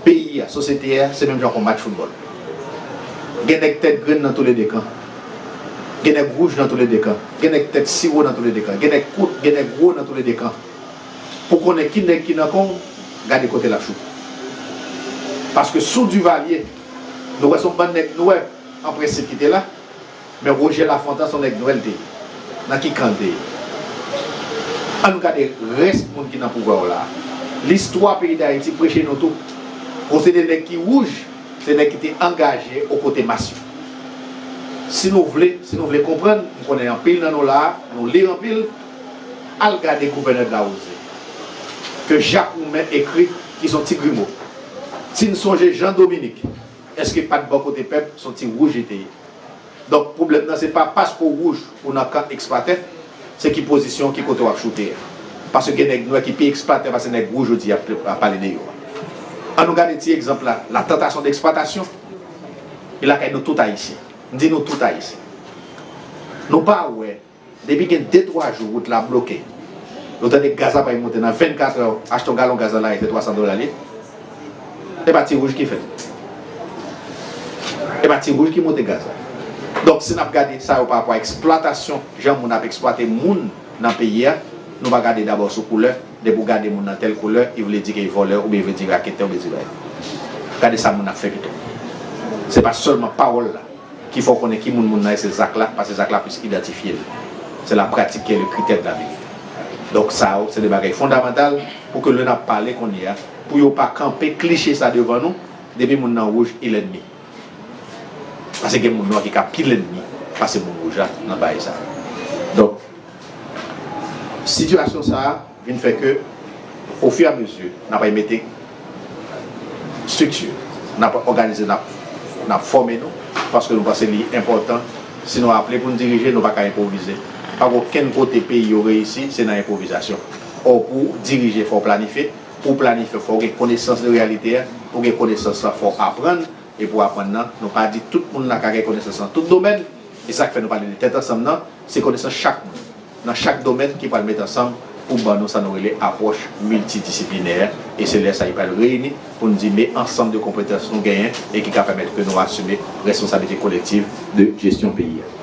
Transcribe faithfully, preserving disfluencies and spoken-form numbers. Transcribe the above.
Peyi a, sosyete a, se menm jan k on match foutbòl. Gen nèg tèt grenn nan toulede kan. Gen nèg wouj nan toulede kan. Gen nèg tèt siwo nan toulede kan. Gen nèg kout, gen nèg gwo nan toulede kan. Pou konnen ki nèg ki nan kan w, gade kote l ap choute. Paske sou Duvalier, nou wè se yon bann nèg nwè an prensip ki te la, men Roger Lafontant se yon nèg nwè l te ye. Nan ki kan l te ye? Ann gade rès moun ki nan pouvwa yo la a. Listwa peyi Dayiti preche nou tou. Gon seri de nèg ki wouj, se nèg ki te angaje o kote mas yo. Si nou vle, si nou vle konprann, m konnen anpil nan nou la a, nou li anpil, al gade Gouvènè de la Rosée, ke Jacques Roumain ekri, ki se yon ti grimo. Si n sonje Jean Dominique, èske pa t bò kote pèp, se yon ti wouj li te ye? Donk, pwoblèm nan, se pa paske w wouj ou nan kan eksplwatè, se ki pozisyon, ki kote w ap choute a. Paske gen nèg nwè ki pi eksplwatè pase nèg wouj jodi a ap, ap pale de yo a. Ann nou gade ti egzanp la, la tentation d'exploitation. E lakay nou tout Ayisyen. M di nou tout Ayisyen. Nou pa wè, depi gen de twa jou wout la bloke, nou tande gaz la pral monte nan vennkat è, achte yon galon gaz nan lari se twa san dola l ye. E pa ti wouj ki fè l. E pa ti wouj ki monte gaz la. Donk, si n ap gade sa yo pa rapò a eksplwatasyon, jan moun ap eksplwate moun nan peyi a, nou pa gade dabò sou koulè. Depi w gade moun nan tèl koulè, li vle di ke li vòlè, oubyen li vle di raketè, oubyen di bagay. Gade sa moun ap fè pito. Se pa sèlman pawòl la ki fè w konnen ki moun moun nan ye, se zak la, paske zak la plis idantifye l. C'est la pratique qui est le critère de la vérité. Donk, sa yo, se de bagay fondamantal pou ke lè n ap pale kounye a, pou yo pa kanpe kliche sa devan nou, depi moun nan wouj, li lènmi. Paske gen moun nwa ki ka pi lènmi pase moun wouj la nan bagay sa. Donk, sitiyasyon sa a vin fè ke, ofiramezi, n ap al mete estrikti, n ap òganize, n ap, n ap fòme nou, paske nou panse li enpòtan. Si nou aple pou n dirije, nou pa ka enpwovize. Pa gen okenn kote peyi yo reyisi, se nan enpwovizasyon. Ò, pou w dirije, fò w planifye. Pou w planifye, fò w gen konesans de reyalite a. Pou w gen konesans lan, fò w aprann. E pou aprann nan, nou pa di tout moun la ka gen konesans nan tout domèn. E sa k fè nou pale de tèt ansanm nan, se konesans chak moun nan chak domèn ki pral met ansanm pou ban nou sa nou rele apwòch miltidisiplinè. E se lè sa li pral reyini pou n di men ansanm de konpetans nou genyen e ki ka pèmèt ke nou asime responsablite kolektiv de jesyon peyi a.